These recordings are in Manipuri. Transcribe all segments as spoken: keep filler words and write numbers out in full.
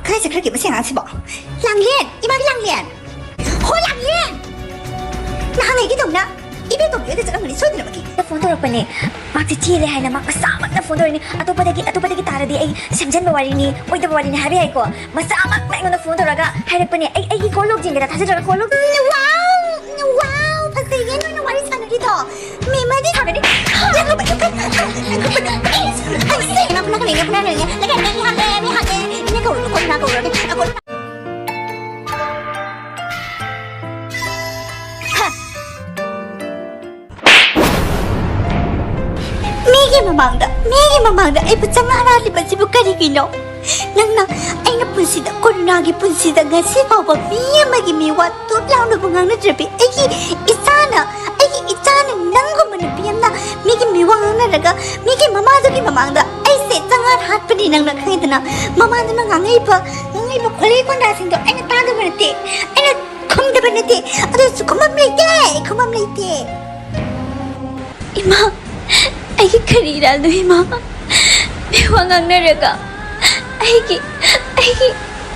ꯀꯗꯥꯏ ꯆꯠꯈ꯭ꯔꯒꯦ ꯃꯁꯤ ꯑꯉꯥꯡꯁꯤꯕꯣ? ꯂꯥꯡꯂꯦꯟ! ꯏꯃꯥꯒꯤ ꯂꯥꯡꯂꯦꯟ! ꯍꯣ ꯂꯥꯡꯂꯦꯟ! ꯅꯍꯥꯟꯉꯩꯒꯤꯗꯧꯅ ꯏꯕꯦꯇꯣꯝꯕꯤ ꯍꯣꯏꯗ ꯆꯠꯂꯝꯒꯅꯤ ꯁꯣꯏꯗꯅꯃꯛꯀꯤ꯫ ꯐꯣꯟ ꯇꯧꯔꯛꯄꯅꯦ꯫ ꯃꯥꯁꯦ ꯆꯦꯜꯂꯦ ꯍꯥꯏꯅ ꯃꯥ ꯃꯆꯥꯃꯛꯅ ꯐꯣꯟ ꯇꯧꯔꯛꯏꯅꯦ꯫ ꯑꯇꯣꯞꯄꯗꯒꯤ, ꯑꯇꯣꯞꯄꯗꯒꯤ ꯇꯥꯔꯗꯤ ꯑꯩ ꯁꯦꯝꯖꯤꯟꯕ ꯋꯥꯔꯤꯅꯤ, ꯑꯣꯏꯗꯕ ꯋꯥꯔꯤꯅꯤ ꯍꯥꯏꯕ ꯌꯥꯏꯀꯣ꯫ ꯃꯆꯥꯃꯛꯅ ꯑꯩꯉꯣꯟꯗ ꯐꯣꯟ ꯇꯧꯔꯒ ꯍꯥꯏꯔꯛꯄꯅꯦ꯫ ꯑꯩ, ꯑꯩꯒꯤ call log ꯌꯦꯡꯒꯦꯗ, ꯊꯥꯖꯗ꯭ꯔꯒ call log꯫ Wow! Wow! ꯐꯖꯩꯌꯦ ꯅꯣꯏꯅ ꯋꯥꯔꯤ ꯁꯥꯟꯅꯔꯤꯗꯣ꯫ ꯃꯦꯃꯗꯤ ꯁꯥꯟꯅꯔꯤ꯫ ꯃꯤꯒꯤ ꯃꯃꯥꯡꯗ, ꯃꯤꯒꯤ ꯃꯃꯥꯡꯗ ꯑꯩꯕꯨ ꯆꯪꯉꯛꯍꯜꯂꯤꯕꯁꯤꯕꯨ ꯀꯔꯤꯒꯤꯅꯣ? ꯅꯪꯅ ꯑꯩꯅ ꯄꯨꯟꯁꯤꯗ, ꯀꯣꯔꯣꯅꯥꯒꯤ ꯄꯨꯟꯁꯤꯗ ꯉꯁꯤ ꯐꯥꯎꯕ ꯃꯤ ꯑꯃꯒꯤ ꯃꯤꯋꯥ ꯇꯨꯠ ꯂꯥꯎꯅꯕꯨ ꯉꯥꯡꯅꯗ꯭ꯔꯕꯤ ꯑꯩꯒꯤ ꯏꯆꯥꯅ, ꯑꯩꯒꯤ ꯏꯆꯥꯅ ꯅꯪꯒꯨꯝꯕ ꯅꯨꯄꯤ ꯑꯃꯅ ꯃꯤꯒꯤ ꯃꯤꯋꯥ ꯉꯥꯡꯅꯔꯒ ꯃꯤꯒꯤ ꯃꯃꯥꯗꯨꯒꯤ ꯃꯃꯥꯡꯗ ꯑꯩꯁꯦ ꯆꯪꯉꯛ ꯍꯥꯠꯄꯅꯤ ꯅꯪꯅ ꯈꯪꯉꯤꯗꯅ? ꯃꯃꯥꯗꯨꯅ ꯉꯥꯡꯉꯛꯏꯕ, ꯉꯥꯡꯉꯛꯏꯕ ꯈꯣꯂꯩ ꯀꯣꯟꯗꯥꯁꯤꯡꯗꯣ ꯑꯩꯅ ꯇꯥꯗꯕ ꯅꯠꯇꯦ, ꯑꯩꯅ ꯈꯨꯝꯗꯕ ꯅꯠꯇꯦ, ꯑꯗꯨꯁꯨ ꯈꯨꯝꯐꯝ ꯂꯩꯇꯦ, ꯈꯨꯝꯐꯝ ꯂꯩꯇꯦ꯫ ꯏꯃꯥ, ꯑꯩꯒꯤ ꯀꯔꯤ ꯏꯔꯥꯜꯅꯣ ꯏꯃꯥ? ꯃꯤ ꯋꯥ ꯉꯥꯡꯅꯔꯒ ꯑꯩꯒꯤ, ꯑꯩꯒꯤ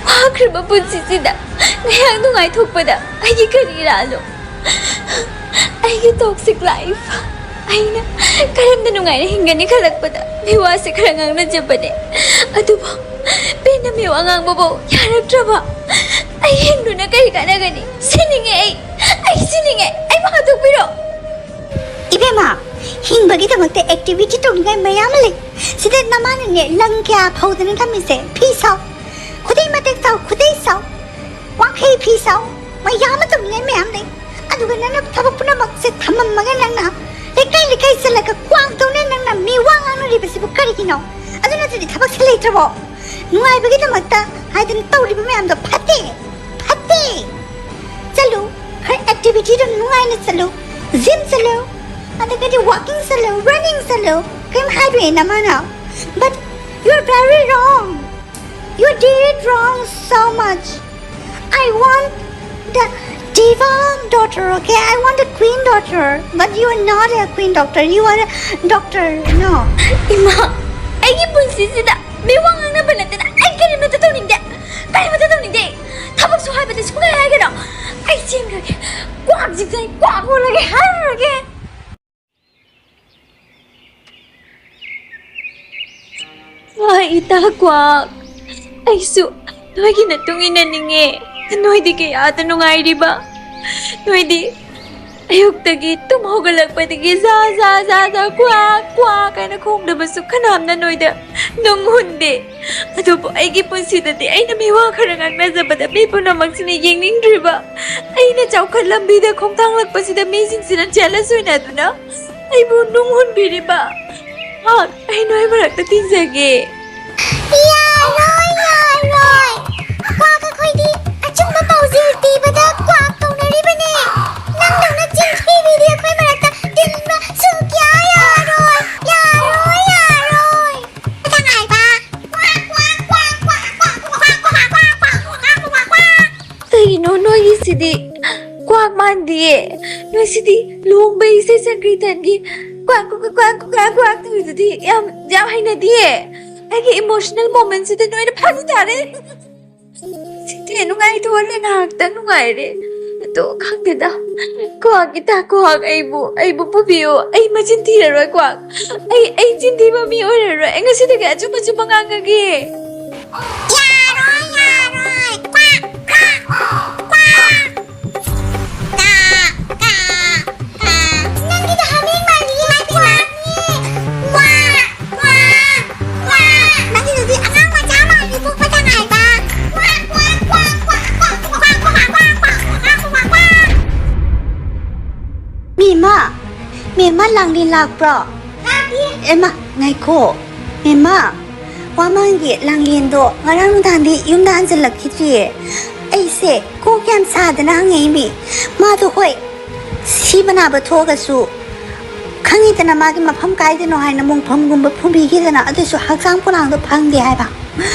ꯋꯥꯈ꯭ꯔꯕ ꯄꯨꯟꯁꯤꯁꯤꯗ ꯉꯥꯏꯍꯥꯛ ꯅꯨꯡꯉꯥꯏꯊꯣꯛꯄꯗ ꯑꯩꯒꯤ ꯀꯔꯤ ꯏꯔꯥꯜꯅꯣ? ꯑꯩꯒꯤ toxic life, ꯑꯩꯅ ꯀꯔꯝꯅ ꯅꯨꯡꯉꯥꯏꯅ ꯍꯤꯡꯒꯅꯤ ꯈꯜꯂꯛꯄꯗ ꯃꯤꯋꯥꯁꯦ ꯈꯔ ꯉꯥꯡꯅꯖꯕꯅꯦ꯫ ꯑꯗꯨꯕꯨ ꯄꯦꯟꯅ ꯃꯤꯋꯥ ꯉꯥꯡꯕꯕꯨ ꯌꯥꯔꯛꯇ꯭ꯔꯕ ꯑꯩ ꯍꯤꯡꯗꯨꯅ ꯀꯔꯤ ꯀꯥꯟꯅꯒꯅꯤ? ꯁꯤꯅꯤꯡꯉꯦ ꯑꯩ, ꯑꯩ ꯁꯤꯅꯤꯡꯉꯦ, ꯑꯩꯕꯨ ꯍꯥꯠꯇꯣꯛꯄꯤꯔꯣ꯫ ꯏꯕꯦꯝꯃ, ꯍꯤꯡꯕꯒꯤꯗꯃꯛꯇ activity ꯇꯧꯅꯤꯡꯉꯥꯏ ꯃꯌꯥꯝ ꯂꯩ꯫ ꯁꯤꯗ ꯅꯃꯥꯅꯅꯦ ꯂꯪ ꯀꯌꯥ ꯐꯧꯗꯅ ꯊꯝꯃꯤꯁꯦ? ꯐꯤ ꯁꯥꯎ, ꯈꯨꯗꯩ ꯃꯇꯦꯛ ꯁꯥꯎ, ꯈꯨꯗꯩ ꯁꯥꯎ, ꯋꯥꯡꯈꯩ ꯐꯤ ꯁꯥꯎ, ꯃꯌꯥꯝ ꯑꯃ ꯇꯧꯅꯤꯡꯉꯥꯏ ꯃꯌꯥꯝ ꯂꯩ꯫ ꯑꯗꯨꯒ ꯅꯪꯅ ꯊꯕꯛ ꯄꯨꯝꯅꯃꯛꯁꯦ ꯊꯝꯃꯝꯃꯒ ꯅꯪꯅ ꯂꯩꯀꯥꯏ ꯂꯩꯀꯥꯏ ꯆꯠꯂꯒ ꯀ꯭ꯋꯥꯛ ꯇꯧꯅ ꯅꯪꯅ ꯃꯤ ꯋꯥ ꯉꯥꯡꯅꯔꯤꯕꯁꯤꯕꯨ ꯀꯔꯤꯒꯤꯅꯣ? ꯑꯗꯨ ꯅꯠꯇ꯭ꯔꯗꯤ ꯊꯕꯛꯁꯦ ꯂꯩꯇ꯭ꯔꯕꯣ? ꯅꯨꯡꯉꯥꯏꯕꯒꯤꯗꯃꯛꯇ ꯍꯥꯏꯗꯅ ꯇꯧꯔꯤꯕ ꯃꯌꯥꯝꯗꯣ ꯐꯠꯇꯦ, ꯐꯠꯇꯦ꯫ ꯆꯠꯂꯨ, ꯈꯔ activity ꯗꯣ ꯅꯨꯡꯉꯥꯏꯅ ꯆꯠꯂꯨ, gym ꯆꯠꯂꯨ, ꯑꯗꯒꯤꯗꯤ walking ꯆꯠꯂꯨ, running ꯆꯠꯂꯨ, ꯀꯩꯝ ꯍꯥꯏꯔꯣꯏ ꯅꯃꯥꯅ꯫ But you are very wrong. You did it wrong so much. I want the diva daughter, okay? I want a queen daughter. But you are not a queen daughter. You are a doctor, no. ꯏꯃꯥ, ꯑꯩꯒꯤ ꯄꯨꯟꯁꯤꯁꯤꯗ ꯃꯤ ꯋꯥ ꯉꯥꯡꯅꯕ ꯅꯠꯇꯅ ꯑꯩ ꯀꯔꯤꯃꯠꯇ ꯇꯧꯅꯤꯡꯗꯦ꯫ ꯆꯦꯟꯈ꯭ꯔꯒꯦ꯫ ꯀ꯭ꯋꯥꯛꯁꯤꯡꯁꯦ ꯑꯩ ꯀ꯭ꯋꯥꯛ ꯍꯣꯜꯂꯒꯦ ꯍꯥꯏꯔꯨꯔꯒꯦ꯫ ꯋꯥ, ꯏꯇꯥ ꯀ꯭ꯋꯥꯛ, ꯑꯩꯁꯨ ꯅꯣꯏꯒꯤ ꯃꯇꯨꯡ ꯏꯟꯅꯅꯤꯡꯉꯦ꯫ ꯅꯣꯏꯗꯤ ꯀꯌꯥꯗ ꯅꯨꯡꯉꯥꯏꯔꯤꯕ? ꯅꯣꯏꯗꯤ ꯑꯌꯨꯛꯇꯒꯤ ꯇꯨꯝ ꯍꯧꯒꯠꯂꯛꯄꯗꯒꯤ ꯖꯥ, ꯖꯥ, ꯖꯥ, ꯖꯥ, ꯀ꯭ꯋꯥꯛ, ꯀ꯭ꯋꯥꯛ ꯍꯥꯏꯅ ꯈꯣꯡꯗꯕꯁꯨ ꯀꯅꯥꯝꯅ ꯅꯣꯏꯗ ꯅꯨꯡ ꯍꯨꯟꯗꯦ꯫ ꯑꯗꯨꯕꯨ ꯑꯩꯒꯤ ꯄꯨꯟꯁꯤꯗꯗꯤ ꯑꯩꯅ ꯃꯤꯋꯥ ꯈꯔ ꯉꯥꯡꯅꯖꯕꯗ ꯃꯤ ꯄꯨꯝꯅꯃꯛꯁꯤꯅ ꯌꯦꯡꯅꯤꯡꯗ꯭ꯔꯤꯕ, ꯑꯩꯅ ꯆꯥꯎꯈꯠ ꯂꯝꯕꯤꯗ ꯈꯣꯡꯊꯥꯡꯂꯛꯄꯁꯤꯗ ꯃꯤꯁꯤꯡꯁꯤꯅ jealous ꯑꯣꯏꯅꯗꯨꯅ ꯑꯩꯕꯨ ꯅꯨꯡ ꯍꯨꯟꯕꯤꯔꯤꯕ꯫ ꯃꯍꯥꯛ ꯑꯩ ꯅꯣꯏ ꯃꯔꯛꯇ ꯇꯤꯟꯖꯒꯦ꯫ ꯌꯥꯔꯣꯏ, ꯌꯥꯔꯣꯏ꯫ ꯀ꯭ꯋꯥꯛ ꯑꯩꯈꯣꯏꯗꯤ ꯑꯆꯨꯝꯕ ꯄꯥꯎꯖꯦꯜ ꯄꯤꯕꯗ ꯀ꯭ꯋꯥꯛ ꯀꯧꯅꯔꯤꯕꯅꯦ꯫ ꯅꯪꯗꯧꯅ ꯆꯤꯟ ꯊꯤꯕꯤꯗꯤ ꯑꯩꯈꯣꯏ ꯃꯔꯛꯇ ꯇꯤꯟꯕ ꯁꯨꯛꯌꯥ ꯌꯥꯔꯣꯏ꯫ ꯌꯥꯔꯣꯏ, ꯌꯥꯔꯣꯏ꯫ ꯃꯊꯪ ꯍꯥꯏꯕ꯫ ꯀ꯭ꯋꯥꯛ, ꯀ꯭ꯋꯥꯛ, ꯀ꯭ꯋꯥꯛ꯫ ꯀꯩꯅꯣ ꯅꯣꯏꯒꯤꯁꯤꯗꯤ? ꯀ꯭ꯋꯥꯛ ꯃꯥꯟꯗꯤꯌꯦ꯫ ꯅꯣꯏꯁꯤꯗꯤ ꯂꯨꯍꯣꯡꯕꯩ ꯏꯁꯩ ꯁꯪꯀ꯭ꯔꯤꯇꯟꯒꯤ ꯀ꯭ꯋꯥꯛ, ꯀ꯭ꯋꯥꯛ, ꯀ꯭ꯋꯥꯛ, ꯀ꯭ꯋꯥꯛ, ꯀ꯭ꯋꯥꯛ ꯇꯧꯔꯤꯗꯨꯗꯤ ꯌꯥꯝ, ꯌꯥꯝ ꯍꯩꯅꯗꯤꯌꯦ꯫ ꯑꯩꯒꯤ emotional momentꯁꯤꯗ ꯅꯣꯏꯅ ꯐꯥꯖꯤꯟ ꯇꯥꯔꯦ꯫ ꯁꯤꯗꯤ ꯅꯨꯡꯉꯥꯏꯊꯣꯛꯍꯜꯂꯦ, ꯉꯥꯏꯍꯥꯛꯇꯪ ꯅꯨꯡꯉꯥꯏꯔꯦ꯫ ꯑꯗꯣ ꯈꯪꯗꯦꯗ, ꯀ꯭ꯋꯥꯛ ꯏꯇꯥ ꯀ꯭ꯋꯥꯛ, ꯑꯩꯕꯨ, ꯑꯩꯕꯨ ꯄꯨꯕꯤꯌꯨ꯫ ꯑꯩ ꯃꯆꯤꯟ ꯊꯤꯔꯔꯣꯏ ꯀ꯭ꯋꯥꯛ꯫ ꯑꯩ, ꯑꯩ ꯆꯤꯟ ꯊꯤꯕ ꯃꯤ ꯑꯣꯏꯔꯔꯣꯏ꯫ ꯑꯩ ꯉꯁꯤꯗꯒꯤ ꯑꯆꯨꯝ ꯑꯆꯨꯝꯕ ꯉꯥꯡꯉꯒꯦ꯫ ꯌꯥꯔꯣꯏ, ꯌꯥꯔꯣꯏ꯫ ꯀ꯭ꯋꯥꯛ, ꯀ꯭ꯋꯥꯛ, ꯀ꯭ꯋꯥꯛ꯫ ꯀꯥ, ꯀꯥ, ꯀꯥ꯫ ꯅꯪꯒꯤꯗꯣ ꯍꯥꯃꯦꯡ ꯃꯥꯜꯂꯤꯌꯦ, ꯀ꯭ꯋꯥꯛꯅꯦ꯫ ꯀ꯭ꯋꯥꯛ, ꯀ꯭ꯋꯥꯛ, ꯀ꯭ꯋꯥꯛ꯫ ꯅꯪꯒꯤꯗꯨꯗꯤ ꯑꯉꯥꯡ ꯃꯆꯥ ꯃꯥꯜꯂꯤ, ꯄꯣꯛꯄꯇ ꯉꯥꯏꯕ꯫ ꯀ꯭ꯋꯥꯛ, ꯀ꯭ꯋꯥꯛ, ꯀ꯭ꯋꯥꯛ꯫ ꯃꯦꯝꯃ, ꯃꯦꯝꯃ, ꯂꯥꯡꯂꯦꯟ ꯂꯥꯛꯄ꯭ꯔꯣ? ꯂꯥꯛꯇꯤꯌꯦ꯫ ꯑꯦꯃ, ꯉꯥꯏꯈꯣ꯫ ꯃꯦꯝꯃ, ꯋꯥꯃꯥꯡꯒꯤ ꯂꯥꯡꯂꯦꯟꯗꯣ ꯉꯔꯥꯡ ꯅꯨꯡꯗꯥꯡꯗꯤ ꯌꯨꯝꯗ ꯍꯟꯖꯜꯂꯛꯈꯤꯗ꯭ꯔꯤꯌꯦ꯫ ꯑꯩꯁꯦ ꯀꯣꯛ ꯌꯥꯝ ꯁꯥꯗꯅ ꯍꯪꯉꯛꯏꯃꯤ꯫ ꯃꯥꯗꯣ ꯍꯣꯏ, ꯁꯤꯕ ꯅꯥꯕ ꯊꯣꯛꯑꯒꯁꯨ, ꯈꯪꯉꯤꯗꯅ, ꯃꯥꯒꯤ ꯃꯐꯝ ꯀꯥꯏꯗꯅꯣ ꯍꯥꯏꯅ ꯃꯣꯡꯐꯝꯒꯨꯝꯕ ꯐꯨꯝꯕꯤꯈꯤꯗꯅ, ꯑꯗꯨꯁꯨ ꯍꯛꯆꯥꯡ ꯄꯣꯂꯥꯡꯗꯣ ꯐꯪꯗꯦ ꯍꯥꯏꯕ꯫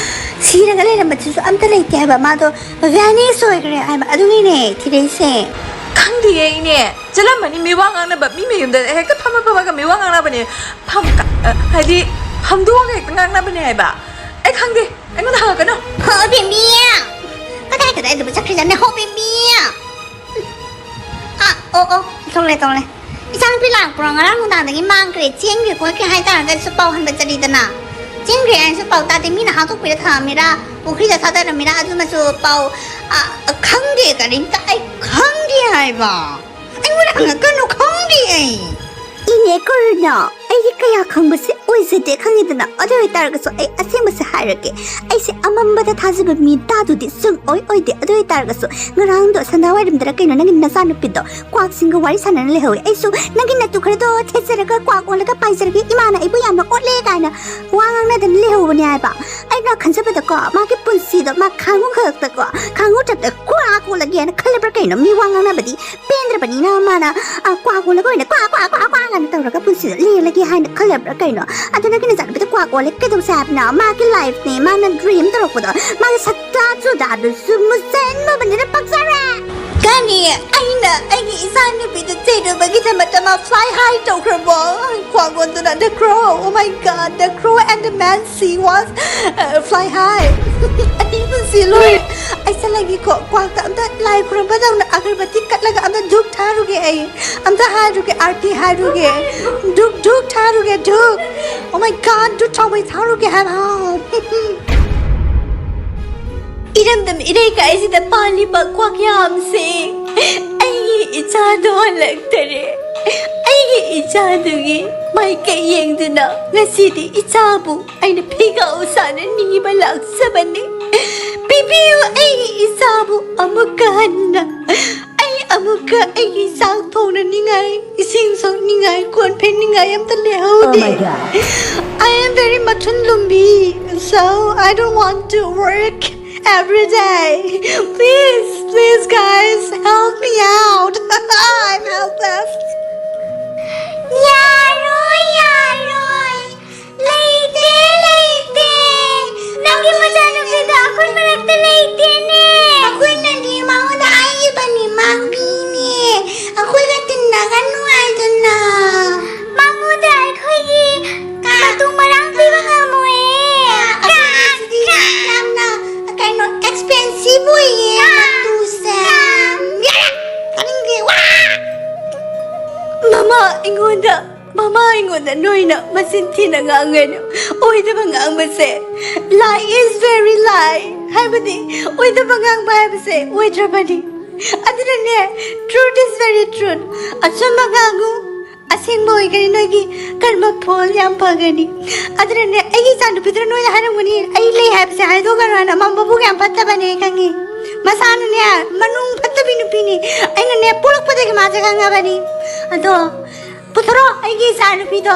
ꯁꯤꯔꯒ ꯂꯩꯔꯝꯕꯗꯨꯁꯨ ꯑꯝꯇ ꯂꯩꯇꯦ ꯍꯥꯏꯕ꯫ ꯃꯥꯗꯣ vanish ꯑꯣꯏꯈ꯭ꯔꯦ ꯍꯥꯏꯕ꯫ ꯑꯗꯨꯒꯤꯅꯦ ꯊꯤꯔꯛꯏꯁꯦ꯫ ꯈꯪꯗꯤꯌꯦ, ꯏꯅꯦ꯫ ꯆꯠꯂꯝꯃꯅꯤ ꯃꯤꯋꯥ ꯉꯥꯡꯅꯕ꯫ ꯃꯤ ꯃꯌꯨꯝꯗ ꯍꯦꯛꯇ ꯐꯝꯃ ꯐꯝꯃꯒ ꯃꯤꯋꯥ ꯉꯥꯡꯅꯕꯅꯦ꯫ ꯐꯝ-, ꯑ, ꯍꯥꯏꯗꯤ, ꯐꯝꯗꯣꯛꯑꯒ ꯍꯦꯛꯇ ꯉꯥꯡꯅꯕꯅꯦ ꯍꯥꯏꯕ꯫ ꯑꯩ ꯈꯪꯗꯦ꯫ ꯑꯩꯉꯣꯟꯗ ꯍꯪꯉꯛꯀꯅꯨ꯫ ꯍꯣ, ꯕꯦꯝꯕꯤ! ꯀꯗꯥꯏ ꯀꯗꯥꯏꯗꯕꯨ ꯆꯠꯈ꯭ꯔꯤꯖꯥꯠꯅꯣ? ꯍꯣ, ꯕꯦꯝꯕꯤ! ꯇꯧꯔꯦ꯫ ꯏꯆꯥꯅꯨꯄꯤ ꯂꯥꯛꯄ꯭ꯔꯣ? ꯉꯔꯥꯡ ꯅꯨꯡꯗꯥꯡꯗꯒꯤ ꯃꯥꯡꯈ꯭ꯔꯦ, ꯆꯦꯟꯈ꯭ꯔꯦ ꯈꯣꯠꯈ꯭ꯔꯦ ꯍꯥꯏꯇꯥꯔꯒꯁꯨ ꯄꯥꯎ ꯍꯟꯕ ꯆꯠꯂꯤꯗꯅ꯫ ꯆꯦꯟꯈ꯭ꯔꯦ ꯍꯥꯏꯅꯁꯨ ꯄꯥꯎ ꯇꯥꯗꯦ, ꯃꯤꯅ ꯍꯥꯠꯇꯣꯛꯄꯤꯔ ꯊꯝꯃꯤꯔꯥ, ꯄꯨꯈ꯭ꯔꯤꯗ ꯊꯥꯗꯔꯝꯃꯤꯔꯥ, ꯑꯗꯨꯃꯁꯨ ꯄꯥꯎ, ꯑ, ꯈꯪꯗꯦ, ꯀꯔꯤꯝꯇ ꯑꯩ ꯈꯪꯗꯦ ꯍꯥꯏꯕ꯫ ꯑꯩꯉꯣꯟꯗ ꯍꯪꯉꯛꯀꯅꯨ, ꯈꯪꯗꯦ ꯑꯩ꯫ ꯏꯅꯦ ꯀꯣꯔꯣꯅꯥ, ꯑꯩꯗꯤ ꯀꯌꯥ ꯈꯪꯕꯁꯦ ꯑꯣꯏꯖꯗꯦ, ꯈꯪꯉꯤꯗꯅ꯫ ꯑꯗꯨ ꯑꯣꯏꯇꯥꯔꯒꯁꯨ ꯑꯩ ꯑꯁꯦꯡꯕꯁꯦ ꯍꯥꯏꯔꯒꯦ, ꯑꯩꯁꯦ ꯑꯃꯝꯕꯗ ꯊꯥꯖꯕ ꯃꯤ ꯇꯥꯗꯨꯗꯤ ꯁꯨꯡ ꯑꯣꯏ ꯑꯣꯏꯗꯦ꯫ ꯑꯗꯨ ꯑꯣꯏꯇꯥꯔꯒꯁꯨ ꯉꯔꯥꯡꯗꯣ ꯁꯟꯗꯥꯋꯥꯏꯔꯝꯗꯔ ꯀꯩꯅꯣ ꯅꯪꯒꯤ ꯅꯆꯥꯅꯨꯄꯤꯗꯣ ꯀ꯭ꯋꯥꯛꯁꯤꯡꯒ ꯋꯥꯔꯤ ꯁꯥꯟꯅꯅ ꯂꯩꯍꯧꯋꯦ꯫ ꯑꯩꯁꯨ ꯅꯪꯒꯤ ꯅꯠꯇꯨ ꯈꯔꯗꯣ ꯊꯦꯠꯆꯔꯒ ꯀ꯭ꯋꯥꯛ ꯑꯣꯜꯂꯒ ꯄꯥꯏꯖꯔꯒꯦ, ꯏꯃꯥꯅ ꯑꯩꯕꯨ ꯌꯥꯝꯅ ꯑꯣꯠꯂꯦ ꯀꯥꯏꯅ ꯋꯥ ꯉꯥꯡꯅꯗꯅ ꯂꯩꯍꯧꯕꯅꯦ ꯍꯥꯏꯕ꯫ ꯑꯩꯅ ꯈꯟꯖꯕꯗꯀꯣ, ꯃꯥꯒꯤ ꯄꯨꯟꯁꯤꯗꯣ ꯃꯥ ꯈꯥꯡꯉꯨ ꯈꯛꯇꯀꯣ, ꯈꯥꯡꯉꯨ ꯆꯠꯇ ꯀ꯭ꯋꯥꯛ ꯑꯣꯜꯂꯒꯦꯅ ꯈꯜꯂꯕ꯭ꯔꯥ ꯀꯩꯅꯣ? ꯃꯤ ꯋꯥ ꯉꯥꯡꯅꯕꯗꯤ ꯄꯦꯟꯗ꯭ꯔꯕꯅꯤꯅ ꯃꯥꯅ, ꯑ, ꯀ꯭ꯋꯥꯛ ꯑꯣꯜꯂꯒ ꯑꯣꯏꯅ ꯀ꯭ꯋꯥꯛ, ꯀ꯭ꯋꯥꯛ, ꯀ꯭ꯋꯥꯛ, ꯀ꯭ꯋꯥꯛ ꯀꯥꯏꯅ ꯇꯧꯔꯒ ꯄꯨꯟꯁꯤꯗ ꯂꯦꯜꯂꯒꯦ ꯍꯥꯏꯅ ꯈꯜꯂꯕ꯭ꯔꯥ ꯀꯩꯅꯣ? ꯑꯗꯨ ꯅꯪꯒꯤ ꯅꯆꯥꯅꯨꯄꯤꯗꯣ ꯀ꯭ꯋꯥꯛ ꯑꯣꯜꯂꯦ ꯀꯩꯗꯧꯁꯦ ꯍꯥꯏꯕꯅꯣ? ꯃꯥꯒꯤ ꯂꯥꯏꯐꯅꯦ, ꯃꯥꯅ ꯗ꯭ꯔꯤꯝ ꯇꯧꯔꯛꯄꯗꯣ, ꯃꯥꯒꯤ ꯁꯛꯇꯥ ꯆꯨꯗꯥꯗꯨꯁꯨ ꯃꯨꯁꯟꯕꯕꯅꯤꯅ ꯄꯛꯆꯔꯦ꯫ ꯀꯔꯤ? ꯑꯩꯅ ꯑꯩꯒꯤ ꯏꯆꯥꯅꯨꯄꯤꯗ ꯆꯩꯔꯨꯕꯒꯤꯗꯃꯛꯇ ꯃꯥ fly high ꯇꯧꯈ꯭ꯔꯕꯣ? ꯀ꯭ꯋꯥꯛ ꯑꯣꯟꯗꯨꯅ, the crow, oh my God, the crow and the man she was, uh, fly high. ꯑꯩ ꯄꯨꯟꯁꯤ ꯂꯣꯏꯔꯦ꯫ ꯑꯩ ꯆꯠꯂꯒꯦꯀꯣ, ꯀ꯭ꯋꯥꯛꯇ ꯑꯝꯇ ꯂꯥꯏ ꯈꯨꯔꯨꯝꯕꯗꯧꯅ ꯑꯒꯔꯕꯠꯇꯤ ꯀꯠꯂꯒ ꯑꯝꯇ ꯙꯨꯞ ꯊꯥꯔꯨꯒꯦ ꯑꯩ꯫ ꯑꯝꯇ ꯍꯥꯏꯔꯨꯒꯦ, ꯑꯥꯔꯇꯤ ꯍꯥꯏꯔꯨꯒꯦ꯫ ꯙꯨꯞ, ꯙꯨꯞ ꯊꯥꯔꯨꯒꯦ, ꯙꯨꯞ꯫ Oh my God, ꯙꯨꯞ ꯊꯥꯎꯃꯩ ꯊꯥꯔꯨꯒꯦ ꯍꯥꯏꯕ꯫ ꯏꯔꯝꯗꯝ ꯏꯔꯩꯀꯥꯏꯁꯤꯗ ꯄꯥꯜꯂꯤꯕ ꯀ꯭ꯋꯥꯛꯌꯥꯝꯁꯦ, ꯑꯩꯒꯤ ꯏꯆꯥꯗꯣ ꯍꯜꯂꯛꯇꯔꯦ꯫ ꯑꯩꯒꯤ ꯏꯆꯥꯗꯨꯒꯤ ꯃꯥꯏꯀꯩ ꯌꯦꯡꯗꯨꯅ ꯉꯁꯤꯗꯤ ꯏꯆꯥꯕꯨ ꯑꯩꯅ ꯐꯤꯒꯥꯎ ꯁꯥꯅ ꯅꯤꯕ ꯂꯥꯛꯆꯕꯅꯤ꯫ ꯄꯤꯕꯤꯌꯨ ꯑꯩꯒꯤ ꯏꯆꯥꯕꯨ ꯑꯃꯨꯛꯀ ꯍꯟꯅ꯫ ꯑꯩ ꯑꯃꯨꯛꯀ ꯑꯩꯒꯤ ꯆꯥꯛ ꯊꯣꯡꯅꯅꯤꯡꯉꯥꯏ, ꯏꯁꯤꯡ ꯁꯣꯛꯅꯤꯡꯉꯥꯏ, ꯀꯣꯟ ꯐꯦꯡꯅꯤꯡꯉꯥꯏ ꯑꯝꯇ ꯂꯩꯍꯧꯗꯦ꯫ Oh my God. I am very ꯃꯊꯨꯟ ꯂꯨꯝꯕꯤ, so I don't want to work every day. Please, please, guys, help me out. I'm helpless. ꯌꯥꯔꯣꯏ, ꯌꯥꯔꯣꯏ꯫ ꯂꯩꯇꯦ, ꯂꯩꯇꯦ꯫ ꯅꯪꯒꯤ ꯃꯆꯥꯅꯨꯄꯤꯗꯣ ꯑꯩꯈꯣꯏ ꯃꯔꯛꯇ ꯂꯩꯇꯦꯅꯦ꯫ ꯑꯩꯈꯣꯏꯅꯗꯤ ꯃꯉꯣꯟꯗ ꯍꯥꯏꯈꯤꯕꯅꯤ, ꯃꯥ ꯃꯤꯅꯦ꯫ ꯑꯩꯈꯣꯏꯒ ꯇꯤꯟꯅꯒꯅꯨ ꯍꯥꯏꯗꯅ꯫ ꯃꯉꯣꯟꯗ ꯑꯩꯈꯣꯏꯒꯤ ꯃꯇꯨ ꯃꯔꯥꯡ ꯄꯤꯕ ꯉꯝꯃꯣꯏꯌꯦ꯫ ꯑꯩꯈꯣꯏꯒꯤꯁꯤꯗꯤ ꯌꯥꯝꯅ, ꯀꯩꯅꯣ, expensive ꯑꯣꯏꯌꯦ ꯃꯇꯨꯁꯦ꯫ ꯌꯥꯔꯦ, ꯇꯥꯅꯤꯡꯗꯦ, ꯋꯥ! ꯃꯃꯥ ꯑꯩꯉꯣꯟꯗ ꯅꯣꯏꯅ ꯃꯆꯤꯟ ꯊꯤꯅ ꯉꯥꯡꯒꯅꯨ꯫ ꯑꯣꯏꯗꯕ ꯉꯥꯡꯕꯁꯦ, lie is very lie ꯍꯥꯏꯕꯗꯤ, ꯑꯣꯏꯗꯕ ꯉꯥꯡꯕ ꯍꯥꯏꯕꯁꯦ ꯑꯣꯏꯗ꯭ꯔꯕꯅꯤ꯫ ꯑꯗꯨꯅꯅꯦ, truth is very truth. ꯑꯆꯨꯝꯕ ꯉꯥꯡꯉꯨ, ꯑꯁꯦꯡꯕ ꯑꯣꯏꯒꯅꯤ, ꯅꯣꯏꯒꯤ ꯀꯔꯃ ꯐꯣꯜ ꯌꯥꯝ ꯐꯒꯅꯤ꯫ ꯑꯗꯨꯅꯅꯦ, ꯑꯩꯒꯤ ꯏꯆꯥꯅꯨꯄꯤꯗꯨꯅ ꯅꯣꯏꯗ ꯍꯥꯏꯔꯝꯒꯅꯤ, ꯑꯩ ꯂꯩ ꯍꯥꯏꯕꯁꯦ ꯍꯥꯏꯗꯣꯛꯀꯅꯨ ꯍꯥꯏꯅ꯫ ꯃꯥ ꯃꯕꯨꯛ ꯌꯥꯝ ꯐꯠꯇꯕꯅꯦ, ꯑꯩ ꯈꯪꯉꯤ꯫ ꯃꯁꯥꯅꯅꯦ, ꯃꯅꯨꯡ ꯐꯠꯇꯕꯤ ꯅꯨꯄꯤꯅꯤ꯫ ꯑꯩꯅꯅꯦ, ꯄꯣꯛꯂꯛꯄꯗꯒꯤ ꯃꯥꯁꯦ ꯈꯪꯉꯕꯅꯤ꯫ ꯑꯗꯣ, ꯄꯨꯊꯣꯔꯛꯑꯣ ꯑꯩꯒꯤ ꯏꯆꯥꯅꯨꯄꯤꯗꯣ꯫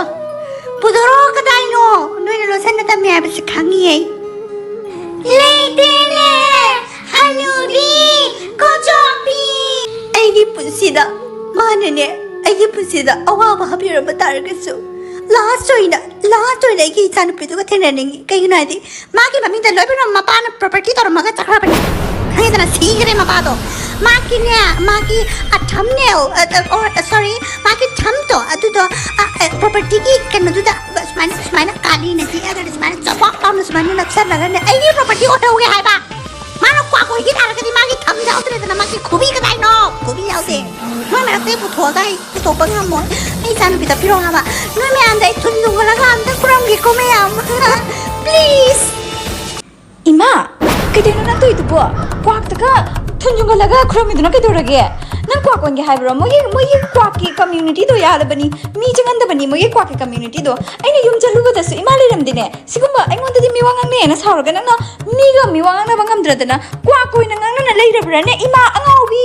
ꯄꯨꯊꯣꯔꯛꯑꯣ, ꯀꯗꯥꯏꯅꯣ? ꯅꯣꯏꯅ ꯂꯣꯠꯁꯟꯅ ꯊꯝꯃꯦ ꯍꯥꯏꯕꯁꯦ ꯈꯪꯉꯤ ꯑꯩ꯫ ꯂꯩꯇꯦꯅꯦ, ꯍꯅꯨꯕꯤ, ꯀꯣꯆꯣꯝꯕꯤ꯫ ꯑꯩꯒꯤ ꯄꯨꯟꯁꯤꯗ ꯃꯥꯅꯅꯦ, ꯑꯩꯒꯤ ꯄꯨꯟꯁꯤꯗ ꯑꯋꯥꯕ ꯍꯥꯞꯄꯤꯔꯝꯕ ꯇꯥꯔꯒꯁꯨ, last ꯑꯣꯏꯅ, last ꯑꯣꯏꯅ ꯑꯩꯒꯤ ꯏꯆꯥꯅꯨꯄꯤꯗꯨꯒ ꯊꯦꯡꯅꯅꯤꯡꯉꯤ꯫ ꯀꯩꯒꯤꯅꯣ ꯍꯥꯏꯗꯤ, ꯃꯥꯒꯤ ꯃꯃꯤꯡꯗ ꯂꯣꯏꯅꯃꯛ ꯃꯄꯥꯅ property ꯇꯧꯔꯝꯃꯒ ꯆꯠꯈ꯭ꯔꯕꯅꯤ꯫ ꯈꯪꯉꯦꯗꯅ, ꯁꯤꯈ꯭ꯔꯦ ꯃꯄꯥꯗꯣ꯫ ꯃꯥꯒꯤꯅꯦ, ꯃꯥꯒꯤ, ꯑ, thumbnail, ꯑ, ꯑ, or, ꯑ, sorry, ꯃꯥꯒꯤ thumbꯗꯣ ꯑꯗꯨꯗꯣ, ꯑ, ꯑ, propertyꯒꯤ ꯀꯩꯅꯣꯗꯨꯗ ꯁꯨꯃꯥꯏꯅ, ꯁꯨꯃꯥꯏꯅ ꯀꯥꯂꯤꯅ ꯌꯦꯛꯑꯒꯅꯦ, ꯁꯨꯃꯥꯏꯅ ꯆꯄꯥꯛ ꯂꯥꯎꯅ ꯁꯨꯃꯥꯏꯅ ꯅꯞꯁꯜꯂꯒꯅꯦ, ꯑꯩꯒꯤ property ꯑꯣꯏꯍꯧꯒꯦ ꯍꯥꯏꯕ꯫ ꯃꯥꯅ ꯀ꯭ꯋꯥꯛ ꯑꯣꯏꯈꯤ ꯇꯥꯔꯒꯗꯤ ꯃꯥꯒꯤ thumbꯗ ꯌꯥꯎꯗ꯭ꯔꯦꯗꯅ, ꯃꯥꯒꯤ ꯈꯨꯕꯤ ꯀꯗꯥꯏꯅꯣ? ꯈꯨꯕꯤ ꯌꯥꯎꯗꯦ꯫ ꯃꯣꯏ ꯃꯔꯛꯇꯒꯤ ꯄꯨꯊꯣꯛꯑꯒ ꯑꯩ ꯄꯨꯊꯣꯛꯄ ꯉꯝꯃꯣꯏ꯫ ꯑꯩ ꯏꯆꯥꯅꯨꯄꯤꯗ ꯄꯤꯔꯛꯑꯣ ꯍꯥꯏꯕ꯫ ꯅꯣꯏ ꯃꯌꯥꯝꯗ ꯑꯩ ꯊꯨꯟ ꯊꯨꯡꯒꯠꯂꯒ ꯑꯝꯇ ꯈꯨꯔꯝꯒꯦꯀꯣ ꯃꯌꯥꯝ꯫ Please꯫ ꯏꯃꯥ, ꯀꯩꯗꯧꯅꯣ ꯅꯪ ꯇꯧꯔꯤꯗꯨꯕꯣ? ꯀ꯭ꯋꯥꯛꯇꯒ ꯊꯨꯟ ꯌꯨꯡꯍꯜꯂꯒ ꯈꯨꯔꯝꯃꯤꯗꯨꯅ ꯀꯩꯗꯧꯔꯒꯦ? ꯅꯪ ꯀ꯭ꯋꯥꯛ ꯑꯣꯟꯒꯦ ꯍꯥꯏꯕ꯭ꯔꯣ? ꯃꯣꯏꯒꯤ, ꯃꯣꯏꯒꯤ ꯀ꯭ꯋꯥꯛꯀꯤ communityꯗꯣ ꯌꯥꯗꯕꯅꯤ, ꯃꯤ ꯆꯪꯍꯟꯗꯕꯅꯤ ꯃꯣꯏꯒꯤ ꯀ꯭ꯋꯥꯛꯀꯤ communityꯗꯣ꯫ ꯑꯩꯅ ꯌꯨꯝ ꯆꯠꯂꯨꯕꯗꯁꯨ ꯏꯃꯥ ꯂꯩꯔꯝꯗꯦꯅꯦ꯫ ꯁꯤꯒꯨꯝꯕ ꯑꯩꯉꯣꯟꯗꯗꯤ ꯃꯤꯋꯥ ꯉꯥꯡꯅꯩꯅ ꯁꯥꯎꯔꯒ ꯅꯪꯅ ꯃꯤꯒ ꯃꯤꯋꯥ ꯉꯥꯡꯅꯕ ꯉꯝꯗ꯭ꯔꯗꯅ ꯀ꯭ꯋꯥꯛ ꯑꯣꯏꯅ ꯉꯥꯡꯅꯅ ꯂꯩꯔꯕ꯭ꯔꯥꯅꯦ, ꯏꯃꯥ ꯑꯉꯥꯎꯕꯤ?